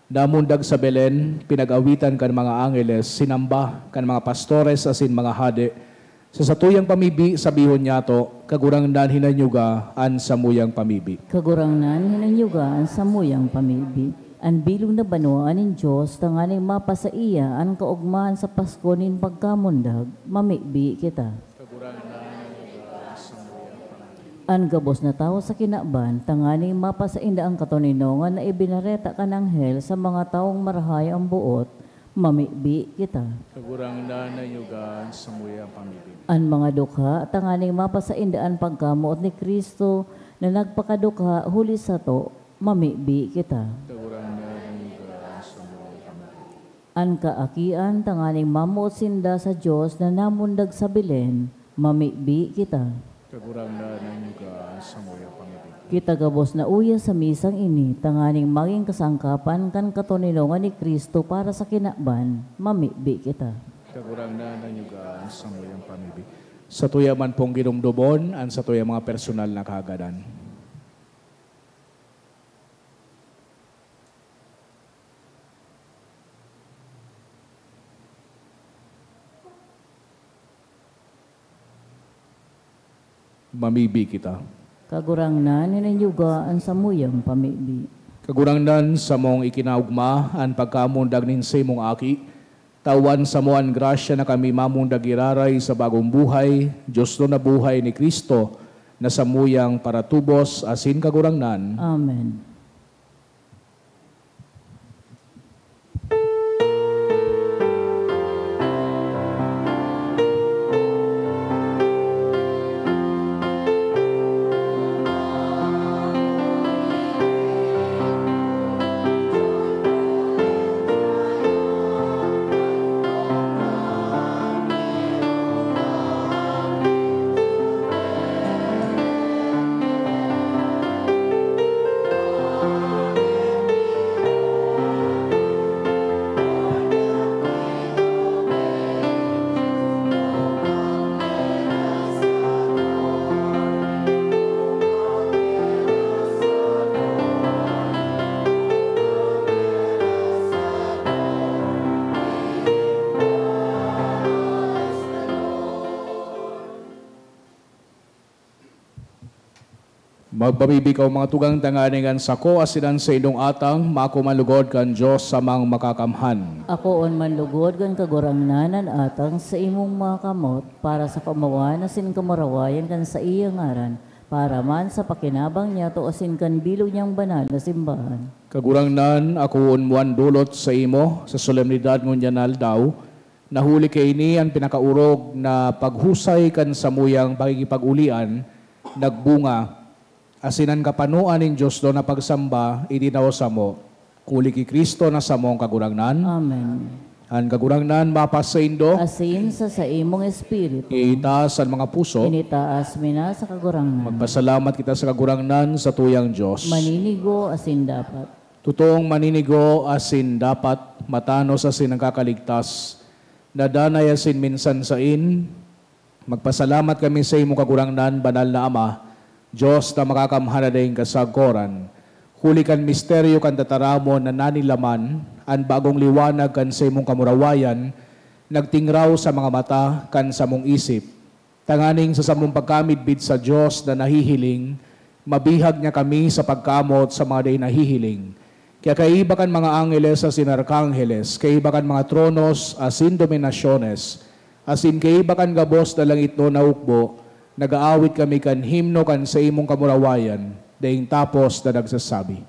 Namundag sa Belen, pinag-awitan kan mga angeles, sinamba kan mga pastores asin mga hade. Sa satuyang pamibi, sabihon niyato, "Kagurangnan, hinanyuga an samuyang pamibi." Kagurangnan, hinanyuga an samuyang pamibi. An bilog na banwaan nin Dios, tanganing mapasaiya an kaogmahan sa Pasko nin pagkamundag, mamibi kita. Kagurangnan, hinanyuga an samuyang pamibi. An gabos na tawo sa kinaban, tanganing mapasainda an katoninongan na ibinareta kan anghel sa mga tawong marahay an boot, mamibi kita. Kagurangnan, hinanyuga an samuyang pamibi. An mga dukha, tanganing mapasainda an pagkamoot ni Cristo na nagpakadukha huli sato, mamibi kita. Kagurangnan, hinanyuga an samuyang pamibi. An kaakian, tanganing mamoot sinda sa Dios na namundag sa Belen, mamibi kita. Kagurangnan, hinanyuga an samuyang pamibi. Kita gabos na uya sa misang ini, tanganing magin kasangkapan kan katoninongan ni Cristo para sa kinaban, mamibi kita. Kagurangnan, hinanyuga an samuyang pamibi. Satuya man pong giromdomon an satuyang mga personal na kahagadan. Mamibi kita. Kagurangnan, hinanyuga an samuyang pamibi. Kagurangnan, samong ikinaogma an pagkamundag nin saimong Aki, Tawan samo an grasya na kami mamundag giraray sa bagong buhay, diosnon na buhay ni Cristo, na samuyang paratubos asin Kagurangnan. Amen. Magpamibi kaw, mga tugang, tanganing an sako asin an saindong atang maako man lugod kan Dios Amang Makakamhan. Akoon man lugod kan Kagurangnan an atang sa imong mga kamot, para sa kamawan asin kamurawayan kan saiyang ngaran, para man sa pakinabang niyato asin kan bilog niyang banal na simbahan. Kagurangnan, akoon mo an dolot saimo sa solemnidad ngunyan na aldaw, na huli kaini an pinakaorog na paghusay kan samuyang pakikipag-olian nagbunga, asin an kapanoan nin diosnon na pagsamba itinao samo, huli ki Cristo na samong Kagurangnan. Amen. An Kagurangnan mapasaindo. Asin sa saimong espiritu. Itaas an mga puso. Initaas mi na sa Kagurangnan. Magpasalamat kita sa Kagurangnan, satuyang Dios. Maninigo asin dapat. Totoong maninigo asin dapat, matanos asin nagkakaligtas, na danay asin minsan sain, magpasalamat kami saimo, Kagurangnan, Banal na Ama, Dios na makakamhan na daing kasagkoran. Huli kan misteryo kan tataramon na nanilaman, an bagong liwanag kan saimong kamurawayan nagtingraw sa mga mata kan samong isip, tanganing sa samong pagkamidbid sa Dios na nahihiling, mabihag niya kami sa pagkamoot sa mga dai nahihiling. Kaya kaiba kan mga angheles asin arkangheles, kaiba kan mga tronos asin dominasyones, asin kaiba kan gabos na langitnon na hukbo, nag-aawit kami kan himno kan saimong kamurawayan, daing tapos na nagsasabi.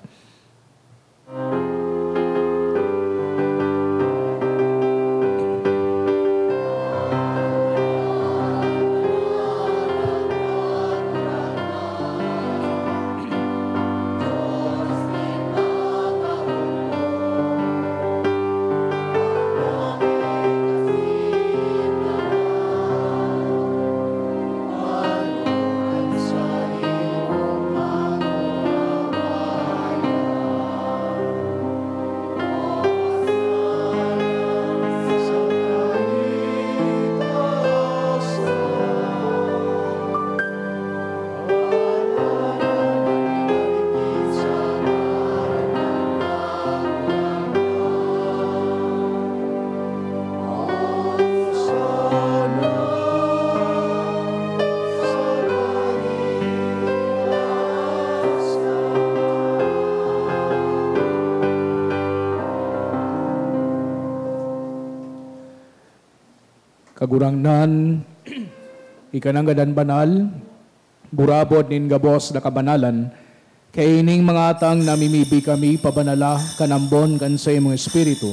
Kagurangnan, ika nanggad an banal, burabod nin gabos na kabanalan, kaining mga atang namimibi kami pabanala kan ambon kan saimong Espiritu,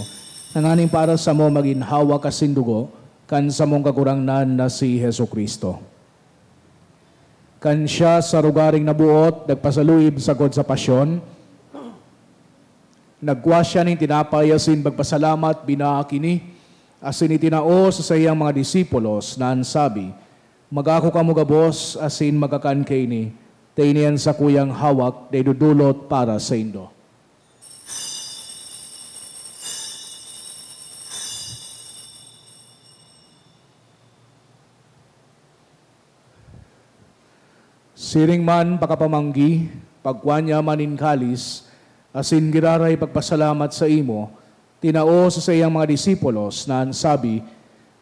tanganing para samo magin hawak asin dugo kan samong Kagurangnan na si Jesu-Cristo. Kan siya sa rogaring naboot nagpasaluib sagkod sa pasyon, nagkua siya nin tinapay asin pagpasalamat, binaak ini, asin itinao sa saiyang mga disipulos na an sabi, "Magako kamo gabos asin magkakan kaini, ta ini an sakuyang hawak na idodolot para saindo." Siring man pakapamanggi, pagkua niya man nin kalis, asin giraray pagpasalamat saimo, tinao sa saiyang mga disipulos na an sabi,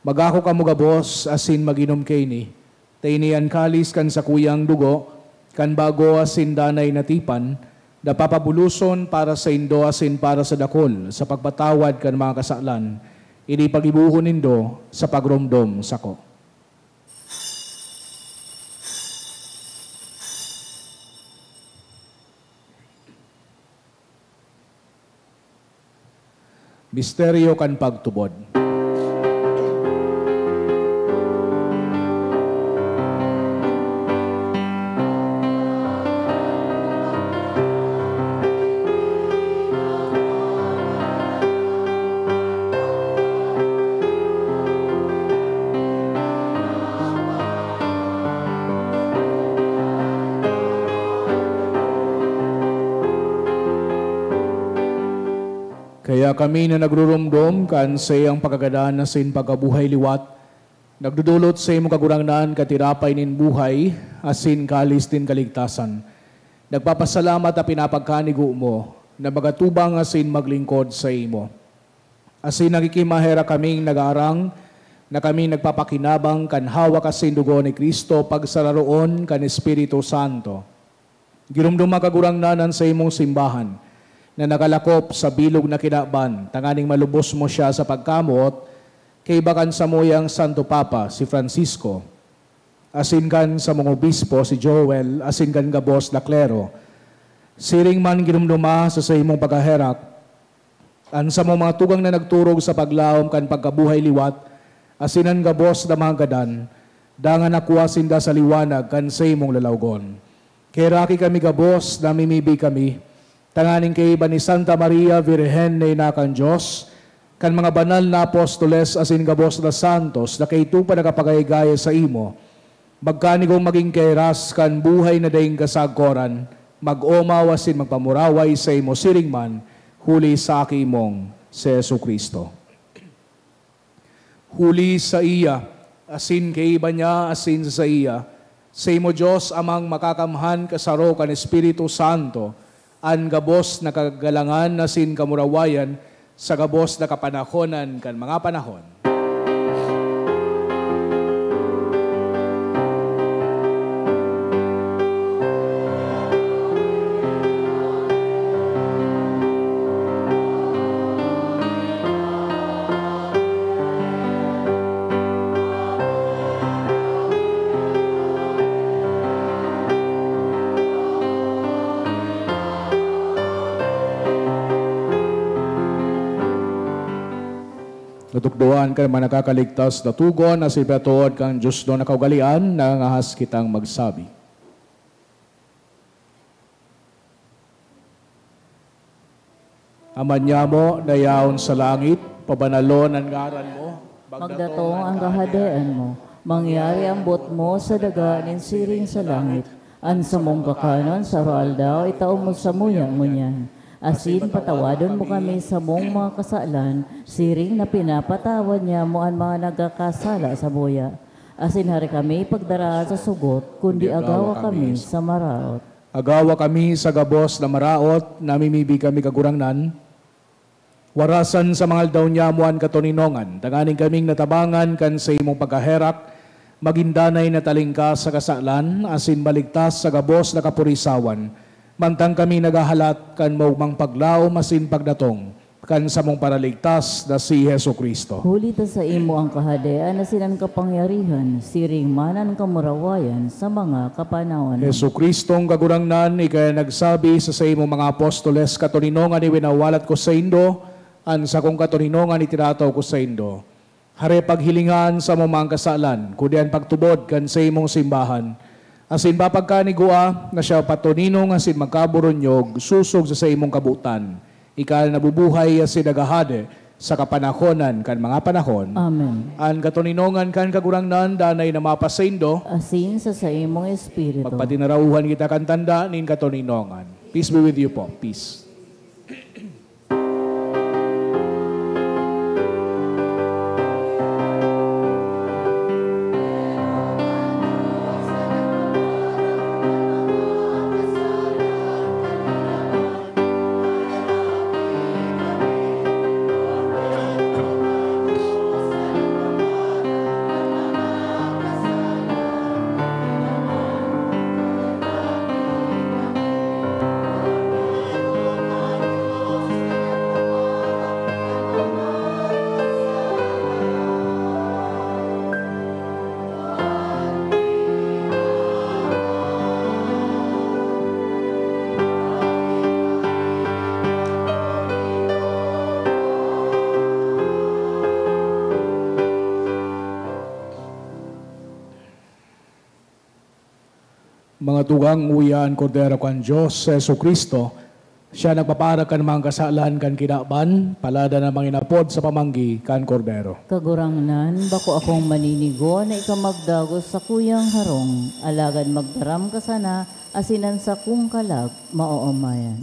"Magako kamo gabos asin mag-inom kaini, ta ini an kalis kan sakuyang dugo kan bago asin danay na tipan, na papabuloson para saindo asin para sa dakul sa pagpatawad kan mga kasalan. Ini paggibohon nindo sa pagromdom sako. Misteryo kan pagtubod. Kaya kami na nagruromdom kan saiyang pagkagadan asin pagkabuhay liwat, nagdodolot sa imong Kagurangnan kan tinapay nin buhay asin kalis nin kaligtasan. Nagpapasalamat ta pinapagkanigo mo na magatubang asin maglingkod saimo. Asin nakikimaherak kaming nag-aarang na kami nagpapakinabang kan hawak asin dugo ni Cristo pagsararoon kan Espiritu Santo. Giromdoma, Kagurangnan, an saimong simbahan na nakalakop sa bilog na kinaban, tanganing malubos mo siya sa pagkamoot, kaiba kan samuyang Santo Papa, si Francisco, asin kan samong obispo, si Joel, asin kan gabos na klero. Siring man giromdoma sa saimong pagkaherak, an samong mga tugang na nagturog sa paglaom kan pagkabuhay liwat, asin an gabos na mga gadan, dangan nakua sinda sa liwanag kan saimong lalawgon. Kaheraki kami gabos, namimibi kami, tanganing kaiba ni Santa Maria, Birhen na ina kan Dios, kan mga banal na apostoles asin gabos na santos na kaidto pa nakapagayagaya saimo, magkanigong magin kairas kan buhay na daing kasagkoran, mag-omaw asin magpamuraway saimo siring man, huli sa Aki mong si Jesu-Cristo. Huli saiya, asin kaiba niya, asin sa saiya, saimo, Dios Amang Makakamhan, kasaro kan Espiritu Santo, an gabos na kagalangan asin kamurawayan sa gabos na kapanahonan kan mga panahon. Natukdoan kan mga nakakaligtas na tugon na si Patood kan Dios na nakaugalian, nangangahas kitang magsabi. Ama niamo na yaon sa langit, pabanalon an ngaran mo. Magdatong an kahadean mo. Mangyari an boot mo sa daga nin siring sa langit. An samong kakanon sa aroaldaw, itao mo samuya ngunyan. Asin patawadon mo kami samong mga kasalan, siring na pinapatawad niamo an mga nagkakasala samuya. Asin hari kami pagdaraan sa sugot, kundi agawa kami sa maraot. Agawa kami sa gabos na maraot, namimibi kami, Kagurangnan. Warasan sa mga aldaw niamo an katoninongan, tanganing kaming natabangan kan saimong pagkaherak, magin danay na talingkas sa kasalan, asin maligtas sa gabos na kapurisawan, mantang kami naghahalat kan maogmang paglaom asin pagdatong kan samong Paraligtas na si Jesu-Cristo. Huli ta saimo an kahadean asin an kapangyarihan, siring man an kamurawayan sa mga kapanawan. Jesu-Cristong Kagurangnan, ika an nagsabi sa saimong mga apostoles, "Katoninongan iwinawalat ko saindo, an sakong katoninongan itinataw ko saindo." Hare, paghilinga an samong mga kasalan, kundi an pagtubod kan saimong simbahan, asin papagkanigua na siya patoninong asin magkaburunyog sosog sa saimong kabotan. Ika na nabubuhay asin naghahade sa kapanahonan kan mga panahon. Amen. An katoninongan kan Kagurangnan danay na mapasaindo. Asin sa saimong espiritu. Pagpatinarauhan kita kan tanda nin katoninongan. Peace be with you po. Peace. Matugang uya an Kordero kan Dios, si Jesu-Cristo. Siya nagpapaarag kan mga kasalan kan kinaban, palada na manginapod sa pamanggi kan Kordero. Kagurangnan, bako akong maninigo na ika magdagos sa kuyang harong, alagad magtaram ka sana asin an sakong kalag maoomayan.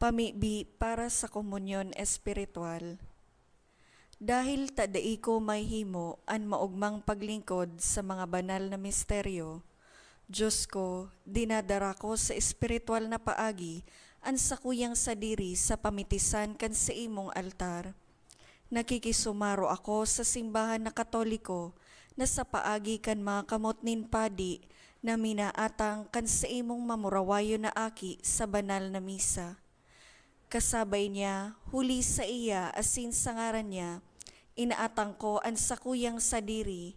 Pamibi para sa komunyon espiritual. Dahil ta dai ko mahimo an maogmang paglingkod sa mga banal na misteryo, Diyos ko, dinadara ko sa espiritual na paagi an sakuyang sadiri sa pamitisan kan saimong altar. Nakikisumaro ako sa simbahan na Katoliko na sa paagi kan mga kamot nin padi na minaatang kan saimong mamurawayon na aki sa banal na misa. Kasabay niya, huli sa iya asin sa ngaran niya, inaatang ko an sakuyang sadiri.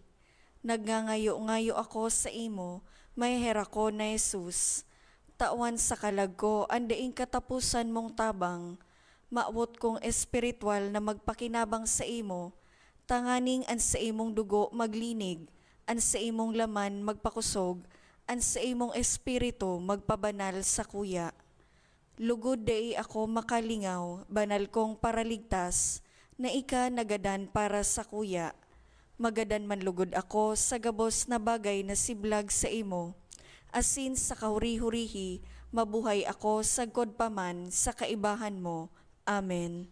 Nagngangayo-ngayo ako saimo, maheherak ko na Jesus. Tawan sa kalag ko an daing kataposan mong tabang. Mawot kong espiritual na magpakinabang saimo, tanganing an saimong dugo maglinig, an saimong laman magpakosog, an saimong espiritu magpabanal sakuya. Lugod dai ako makalingaw, banal kong Paraligtas, na ika nagadan para sakuya. Magadan man lugod ako sa gabos na bagay na siblag saimo, asin sa kahuri-hurihi mabuhay ako sagkod pa man sa kaibahan mo. Amen.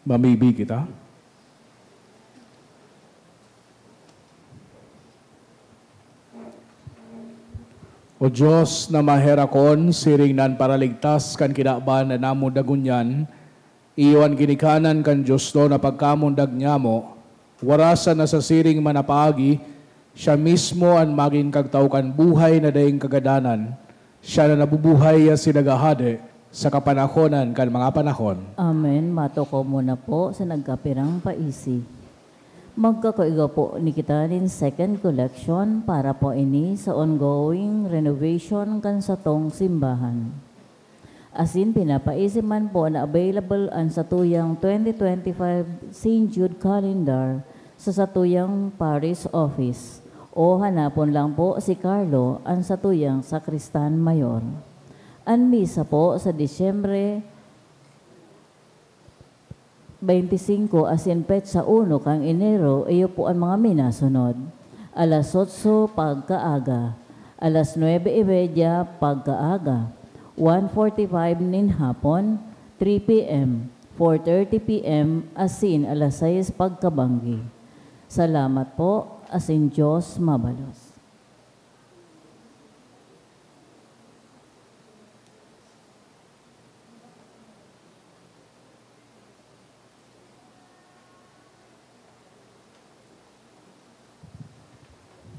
Mamibi kita. O Dios na maherakon, siring na an paraligtas kan kinaban na namundag ngunyan, iyo an ginikanan kan Dios na pagkamundag nyamo, warasan na sa siring man na paagi, siya mismo an magin kagtao kan buhay na daing kagadanan, siya na nabubuhay asin naghahade sa kapanahonan kan mga panahon. Amen. Matukaw muna po sa nagkapirang paisi. Magkakuiga po ni kita nin second collection para po ini sa ongoing renovation kan satong simbahan. Asin pinapaisi man po na available an satuyang twenty twenty-five Saint Jude Calendar sa satuyang parish office, o hanapon lang po si Carlo, an satuyang sakristan mayor. An misa po sa Disyembre twenty-five asin petsa uno kan Enero, iyo po an mga minasunod: alas otso pagkaaga, alas nuebe y media pagkaaga, one forty-five nin hapon, three p m, four thirty p m, asin alas sais pagkabanggi. Salamat po, asin Dios mabalos.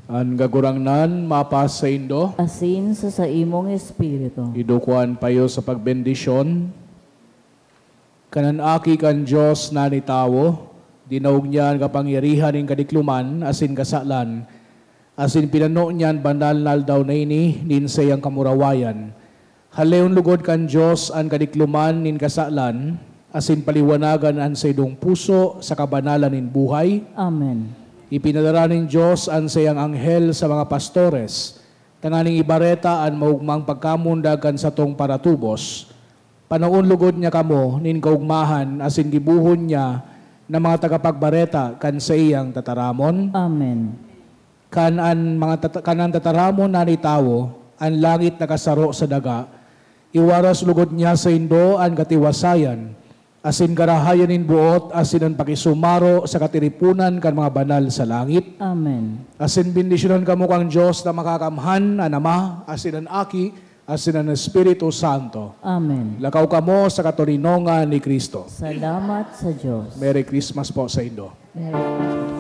An Kagurangnan mapasaindo. Asin sa saimong espiritu. Idukuan payo sa pagbendisyon. Kan an Aki kan Dios na nitawo, dinaog niya an kapangyarihan nin kadikloman asin kasalan, asin pinano niya an banal na aldaw na ini nin saiyang kamurawayan. Haleon logod kan Dios an kadikloman nin kasalan, asin paliwanagan an saindong puso sa kabanalan nin buhay. Amen. Ipinadara nin Dios an saiyang anghel sa mga pastores, tanganing ibareta an maogmang pagkamundag kan satong paratubos. Panaon logod niya kamo nin kaogmahan asin gibohon niya na mga tagapagbareta kan saiyang tataramon. Amen. Kan an mga tata-, kan an tataramon na nitawo, an langit nakasaro sa daga, iwaras logod niya saindo an katiwasayan, asin karahayan nin boot, asin an pakisumaro sa katiriponan kan mga banal sa langit. Amen. Asin bendisyonan kamo kan Dios na Makakamhan, an Ama, asin an Aki, asin an Espiritu Santo. Amen. Lakaw kamo sa katoninongan ni Cristo. Salamat sa Dios. Merry Christmas po saindo. Merry Christmas.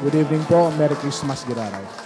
Good evening po. Merry Christmas, Giraray.